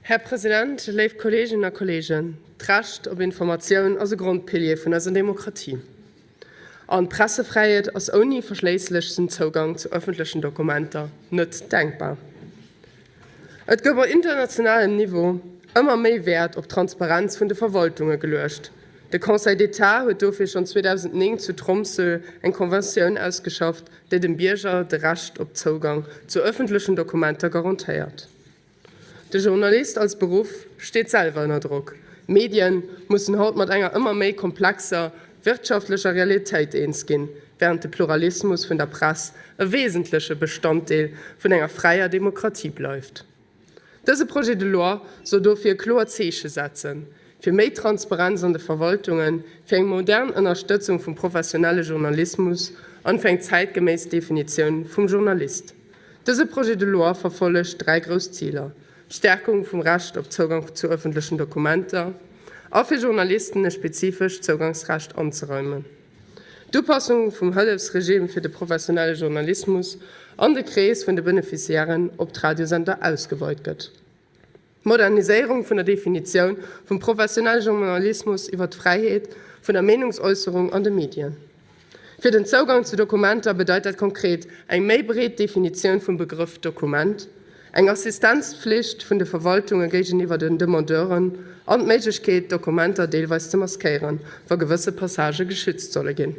Här President, léif Kolleeginnen a Kolleegen, d'Recht op Informatioun ass e Grondpilier vun eiser Demokratie. An d'Pressefräiheet ass ouni verschléisslechten Zougang zu ëffentlechen Dokumenter net denkbar. Et gouf op internationalem Niveau ëmmer méi Wäert op d'Transparenz vun de Verwaltunge geluecht. De Conseil d'État huet dofir schonn 2009 zu Tromsø eng Conventioun ausgeschafft, déi dem Bierger de Recht op Zougang zu ëffentlechen Dokumenter garantéiert. De Journalist als Beruff steet selwer ënner Drock. D'Medien mussen haut mat enger ëmmer méi komplexer wirtschaftlecher Realitéit eens ginn, wärend de Pluralismus vun der Press e wesentleche Bestanddeel vun enger fräier Demokratie bleift. Dëse Projet de loi soll dofir e kloert Zeeche setzen, fir méi Transparenz an de Verwaltungen, fir eng modern Ënnerstëtzung vum professionelle Journalismus an fir eng zäitgeméiss Definitioun vum Journalist. Dëse Projet de loi verfollegt dräi grouss Ziler, d'Stärkung vum Recht op Zougank zu ëffentlechen Dokumenter a fir Journalisten e spezifescht Zougangsrecht anzeräumen, d'Upassung vum Hëllefsregime fir de professionelle Journalismus an de Krees vun de Beneficiairen op d'Radiosender ausgeweit gëtt. D'Moderniséierung vun der Definitioun vum professionelle Journalismus iwwer d'Fräiheet vun der Meenungsäusserung an de Medien. Fir den Zougang zu Dokumenter bedeit dat konkret eng méi breet Definitioun vum Begrëff Dokument, eng Assistenzpflicht vun de Verwaltunge géigeniwwer den Demandeuren an d'Méiglechkeet, Dokumenter deelweis ze maskéieren, wa gewësse Passagë geschützt solle ginn.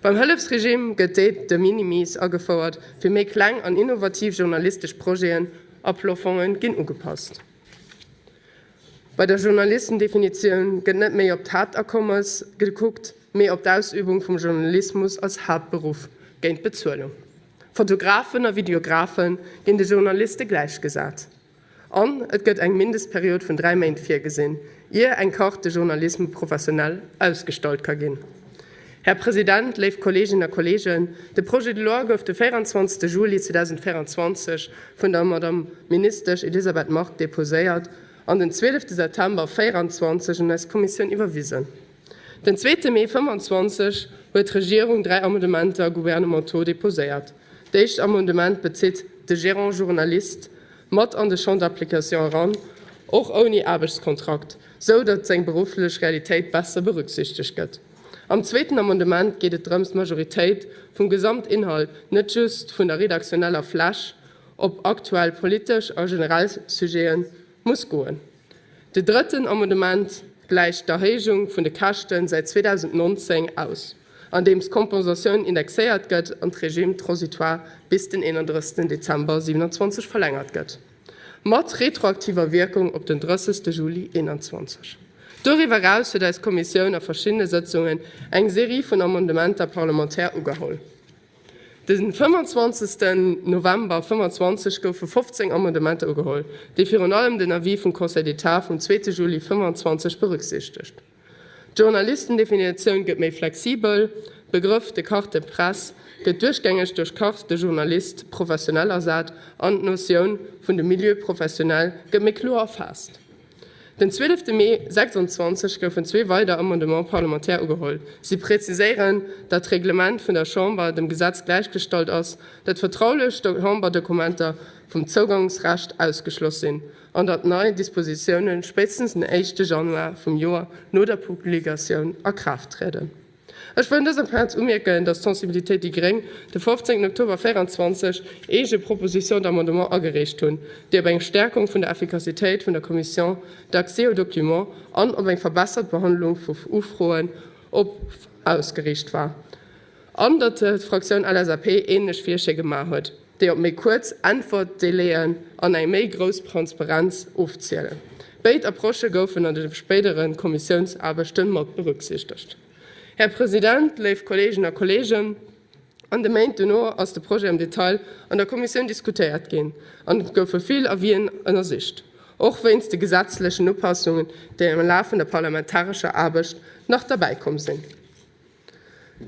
Beim Hëllefsregime gëtt d'Aide de minimis agefouert, fir méi kleng an innovativ journalistesch Projeten a Plafonge ginn ugepasst. Bei der Journalistendefinitioun gëtt net méi op d'Haaptakommes gekuckt, mee op d'Ausübung vum Journalismus als Haaptberuff géint Bezuelung. Fotografen a Videografe ginn de Journaliste gläichgesat. An et gëtt eng Mindestperiod vun 3 Méint virgesinn, ier eng Carte de journalisme professionnel ausgestallt ka ginn. Här President, léif Kolleeginnen a Kolleegen, de Projet de loi gouf de 24. Juli 2024 vun der Madamm Ministesch Elisabeth Margue deposéiert an den 12. September 2024 un eis Kommissioun iwwerwisen. Den zweete Mee 25 huet d'Regierung 3 Amendementer gouvernementaux deposéiert. D'éischt Amendement bezitt de Gérant journaliste mat an de Champ d'application eran, och ouni Aarbechtskontrakt, sou datt seng berufflech Realitéit besser berücksichtegt gëtt. Am zweeten Amendement geet et drëms, d'Majoritéit vum Gesamtinhalt, net just vun der redaktioneller Fläch, op aktuell politesch a generell Sujete muss goen. De drëtten Amendement gläicht d'Erhéijung vun de Käschte säit 2019 aus, andeems d'Compensatioun indexéiert gëtt an d'Régime transitoire bis den 31 Dezember 27 verlängert gëtt, mat retroaktiver Wierkung op den 30 Juli 21. Doriwwer eraus huet eis Kommissioun a verschiddene Sëtzungen eng Serie vun Amendementer parlementaires ugeholl. De 25 November 25 goufe 15 Amendementer ugeholl, déi virun allem den Avis vum Conseil d'État vum zweete Juli 25 berücksichtegt. D'Journalistendefinitioun gëtt méi flexibel, Begrëff de carte de presse gëtt duerchgängeg duerch carte de journaliste professionnel ersat an d'Notioun vun de Milieu professionnel gëtt méi kloer erfaasst. Den 12 Mee 26 goufen zwee weider Amendements parlementaires ugeholl. Si präziséieren, datt d'Reglement vun der Chamber dem Gesetz gläichgestallt ass, datt vertraulech Chamberdokumenter vum Zougangsrecht ausgeschloss sinn an datt nei Dispositioune spéitstens den éischte Januar vum Joer no der Publikatioun a Kraaft trieden. Ech wëll un dëser Plaz umierken, dass d'Sensibilité déi gréng de 15 Oktober 24 eege Proposition d'amendement agereecht hunn, déi op eng Stärkung vun der Effikassitéit vun der Commission d'accès aux documents an op eng verbessert Behandlung vu Ufroen op ausgeriicht war, an datt d'Fraktioun LSAP ähnlech Virschléi gemaach huet, déi op méi kuerz Äntwertdélaien an eng méi grouss Transparenz ofzielen. Béid Approchë goufen an de spéidere Kommissiounsaarbechte mat berücksichtegt. Här President, léif Kolleegen a Kolleegen, an de Méint dono ass de Projet am Detail an der Kommissioun diskutéiert ginn an et goufe vill Avisen ënnersicht, och wéinst de gesetzlechen Upassungen, déi am Laf vun der parlamentarescher Aarbecht nach derbäikomm sinn.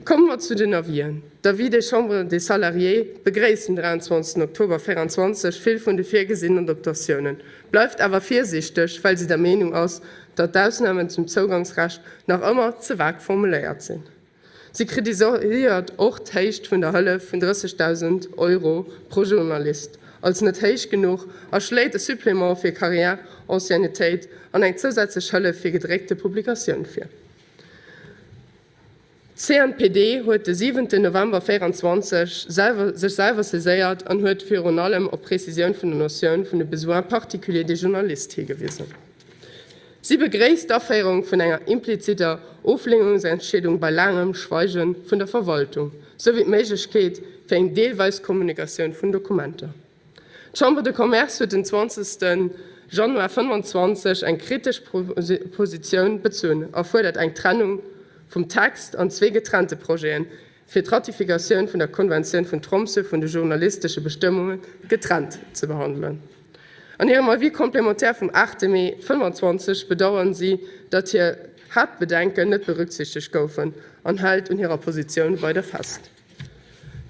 Komme mer zu den Avisen. D'Avis des Chambres des Salariés begréisst den 23 Oktober 24 vill vun de virgesinnen Adaptatiounen, bleift awer virsiichteg, well si der Meenung ass, datt d'Ausnamen zum Zougangsrecht nach ëmmer ze vag formuléiert sinn. Si kritiséiert och d'Héicht vun der Hëllef vun 30.000 Euro pro Journalist. als net héich genuch a schléit e Supplément fir Carrière, Anciennetéit an eng zousätzlech Hëllef fir gedréckte Publikatioun vir. D'CNPD huet de siwenten November 24 selwer sech selwer saiséiert an huet virun allem op d'Prezisioun vun der Notioun vun de Besoins particuliers des journalistes higewisen. Si begréisst d'Aféierung vun enger impliziter Oflehnungsentscheedung bei laangem Schweige vun der Verwaltung, souwéi d'Méiglechkeet fir eng deelweis Kommunikatioun vun Dokumenter. D'Chambre de Commerce huet den 20. Januar 25 eng kritesch Positioun bezunn a fuerdert eng Trennung vum Text an zwee getrennte Projeten, fir d'Ratifikatioun vun der Konventioun vun Tromsø vun de journalistesche Bestëmmunge getrennt ze behandelen. An hirem Avis complémentaire vum 8 Mee 25 bedauern si, datt hir Haaptbedenken net berücksichtegt goufen an hält un hirer Positioun weider fest.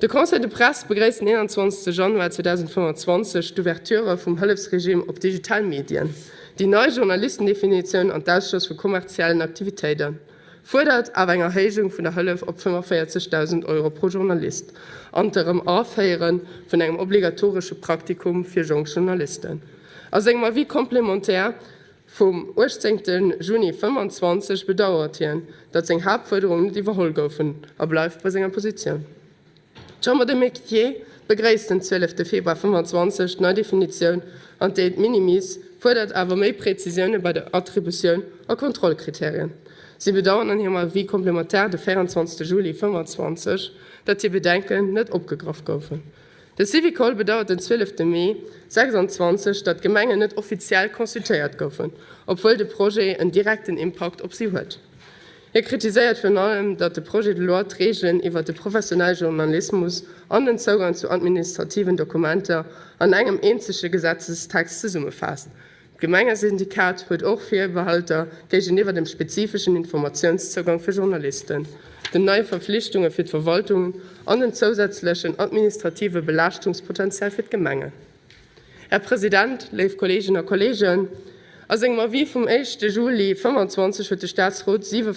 De Conseil de Presse begréisst den 21 Januar 2025 d'Ouverture vum Hëllefsregime op digital Medien, déi nei Journalistendefinitioun an d'Ausschloss vu kommerziellen Aktivitéiten, fuerdert awer eng Erhéijung vun der Hëllef op 45.000 Euro pro Journalist an d'Erëm-Aféiere vun engem obligatoresche Praktikum fir jonk Journalisten. A sengem Avis complémentaire Vum 18 Juni 25 bedauert hien, datt seng Haaptfuerderungen net iwwerholl goufen a bleift bei senger Positioun. D'Chambre des Métiers begréisst den 12 Februar 25 d'nei Definitioun an d'Aide minimis, fuerdert awer méi Prezisioune bei der Attributioun a Kontrollkriterien. Si bedauern an hirem Avis complémentaire de 24 Juli 25, datt hir Bedenken net opgegraff goufen. De Syvicol bedauert den 12 Mee 26, datt d'Gemengen net offiziell consultéiert goufen, obwuel de Projet en direkten Impakt op si huet. Hie kritiséiert virun allem, datt de Projet de loi d'Reegelen iwwer de professionelle Journalismus an den Zougang zu administrativen Dokumenter an engem eenzege Gesetzestext zesummefaasst. D'Gemengesyndikat huet och Virbehalter géigeniwwer dem spezifeschen Informatiounszougang fir Journalisten, den neie Verflichtunge fir d'Verwaltungen an dem zousätzlechen administrative Belaaschtungspotenzial fir d'Gemengen. Här President, léif Kolleeginnen a Kolleegen, a sengem Avis vum éischte Juli 25 huet de Staatsrot siwe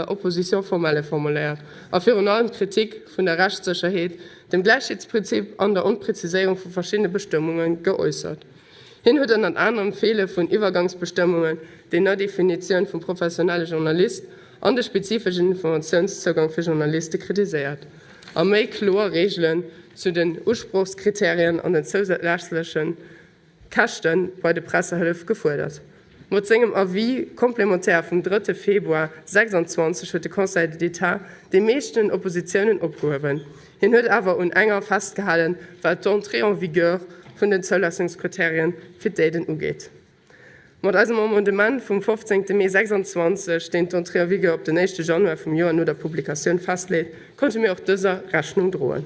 Oppositions formelles formuléiert a virun allem d'Kritik vun der Rechtssécherheet, dem Gläichheetsprinzip an der Onpreziséierung vu verschiddene Bestëmmunge geäussert. Hien huet ënnert anerem d'Feele vun Iwwergangsbestëmmungen, déi nei Definitioun vum professionelle Journalist an de spezifeschen Informatiounszougang fir Journaliste kritiséiert a méi kloer Reegelen zu den Usprochskriterien an den zousätzleche Käschte bei de Pressehëllef gefuerdert. Mat sengem Avis complémentaire vum drëtte Februar 26 huet de Conseil d'État déi meeschten Oppositiounen opgehuewen. Hien huet awer un enger festgehalen, wat d'Entrée en vigueur vun den Zoulassungskriterien fir d'Aiden ugeet. Mat eisem Amendement vum 15 Mee 26, deen d'Entrée en vigueur op den éischte Januar vum Joer no der Publikatioun festleet, konnte mir och dëser Rechnung droen.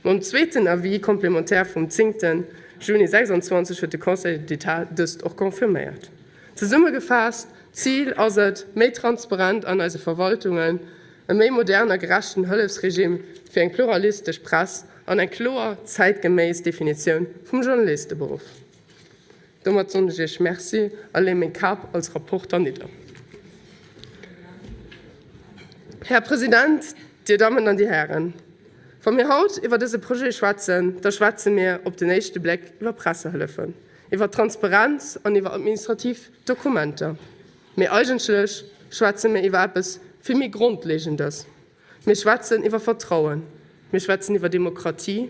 Mam zweeten Avis complémentaire vum 10 Juni 26 huet de Conseil d'État dëst och confirméiert. Zesummegefaasst, D'Zil ass et, méi transparent an eise Verwaltungen, e méi modern a gerechten Hëllefsregime fir eng pluralistesch Press an eng kloer, zäitgeméiss Definitioun vum Journalisteberuff. Domat soen ech Iech Merci a leeë meng Kap als Rapporter nidder. Här President, Dir Dammen an Dir Hären, wa mir haut iwwer dëse Projet schwätzen, da schwätze mir op den éischte Bléck iwwer Pressehëllefen, iwwer Transparenz an iwwer administrativ Dokumenter. Mee eigentlech schwätze mir iwwer eppes vill méi Grondleegendes, Mir schwätzen iwwer Vertrauen, mir schwätzen iwwer Demokratie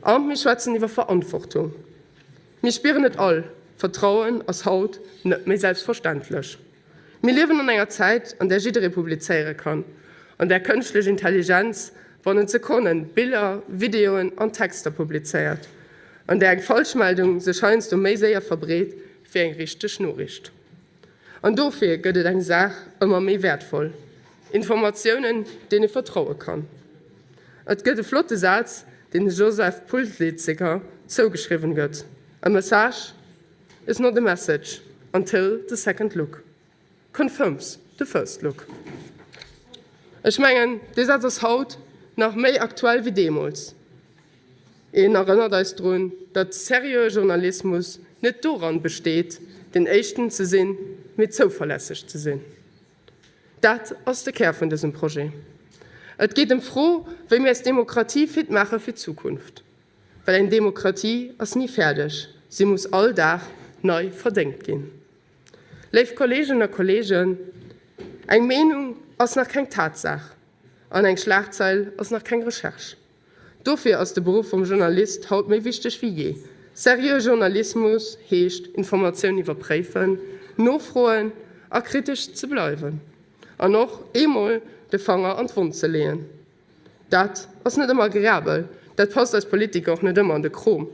a mir schwätzen iwwer Verantwortung. Mir spieren et all, Vertrauen ass haut net méi selbstverständlech. Mir liewen an enger Zäit, an där jidderee publizéiere kann, an där kënschtlech Intelligenz bannent Sekonnen Biller, Videoen an Texter publizéiert, an där eng Falschmeldung sech heiansdo méi séier verbreet wéi eng richteg Noriicht. An dofir gëtt et eng Saach ëmmer méi wäertvoll, Informatiounen, deene ee vertraue kann. Et gëtt e flotte Saz, deen de Joseph Pulitziker zougeschriwwen gëtt, A message is not a message until the second look confirms the first look. Ech mengen, dee Saz ass haut nach méi aktuell wéi deemools. En erënnert eis drun, datt seriöe Journalismus net doran besteet, deen Éischten ze sinn, mee zouverlässeg ze sinn. Dat ass de Kär vun dësem Projet. Et geet ëm d'Fro, wéi mir eis Demokratie fit maache fir d'Zukunft. Well eng Demokratie ass ni fäerdeg, si muss all Dag nei verdéngt ginn. Léif Kolleeginnen a Kolleegen, eng Meenung ass nach keng Tatsaach an eng Schlagzeil ass nach keng Recherche. Dofir ass de Beruff vum Journalist haut méi wichteg wéi jee. Seriöe Journalismus heescht, Informatioun iwwerpréifen, nofroen a kritesch ze bleiwen. An och eemol de Fanger an d'Wonn ze leeën. Dat ass net ëmmer agreabel, dat passt eis Politiker och net ëmmer an de Krom,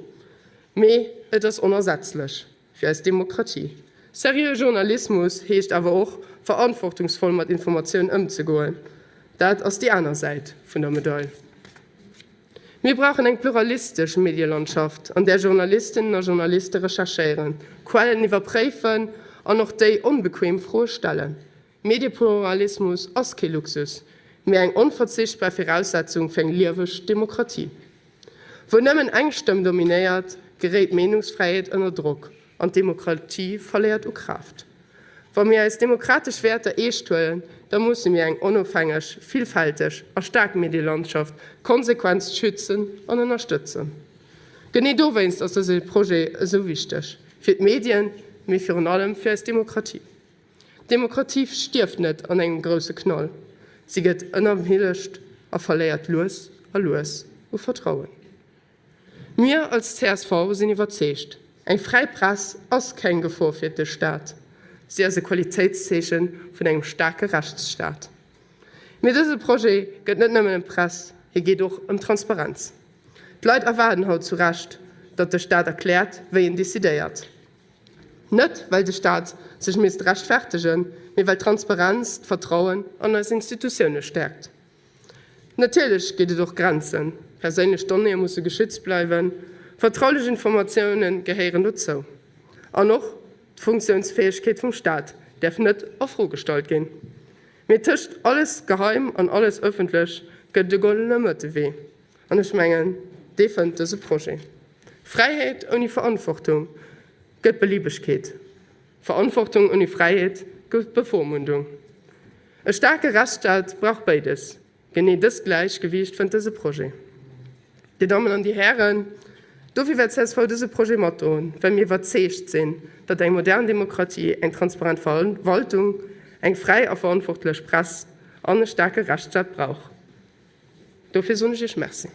mee et ass onersetzlech fir eis Demokratie. Seriöe Journalismus heescht awer och, verantwortungsvoll mat Informatioun ëmzegoen. Dat ass déi aner Säit vun der Medail. Mir brauchen eng pluralistesch Medielandschaft, an där Journalistinnen a Journaliste recherchéieren, Quellen iwwerpréifen an och déi onbequem Froe stellen. Mediepluralismus ass kee Luxus, mee eng onverzichtbar Viraussetzung fir eng lieweg Demokratie. Wou nëmmen eng Stëmm dominéiert, geréit d'Meenungsfräiheet ënner Drock an d'Demokratie verléiert u Kraaft. Wa mir eis demokratesch Wäerter eescht huelen, da musse mir eng onofhängeg, villfälteg a staark Medielandschaft konsequent schützen an ënnerstëtzen. Genee dowéinst ass dëse Projet esou wichteg, fir d'Medien, mee virun allem fir eis Demokratie. D'Demokratie stierft net an engem grousse Knall, si gëtt ënnermillecht a verléiert lues a lues u Vertrauen. Mir als csv sinn iwwerzeegt, Eng fräi Press ass keng Gefor fir de Staat, si ass e Qualitéitszeeche vun engem staarke Rechtsstaat. Mee dëse Projet gëtt net nëmmen ëm Press, hie geet och ëm Transparenz. D'Leit erwaarden haut zu Recht, datt de Staat erkläert, wéi en decidéiert. Net well de Staat sech misst rechtfertegen, mee well Transparenz d'Vertrauen an eis Institutioune stäerkt. Natierlech gétt et och Grenzen, Perséinlech Donnéeë musse geschützt bleiwen, vertraulech Informatioune gehéieren dozou. An och d'Funktiounsfäegkeet vum Staat däerf net a Fro gestallt ginn. Mee tëscht alles geheim an alles ëffentlech gëtt et e goldene Mëttewee. An ech mengen, dee fënnt dëse Projet. Fräiheet ouni Verantwortung gëtt Beliebegkeet. Verantwortung ouni Fräiheet gëtt Bevormundung. E staarke Rechtsstaat brauch béides. Genee dëst Gläichgewiicht fënnt dëse Projet. Dir Dammen an Dir Hären, dofir wäert csv dëse Projet matdroen, well mir iwwerzeegt sinn, datt eng modern Demokratie eng transparent Verwaltung, eng fräi a verantwortlech Press an e staarke Rechtsstaat brauch. Dofir soen ech Iech Merci.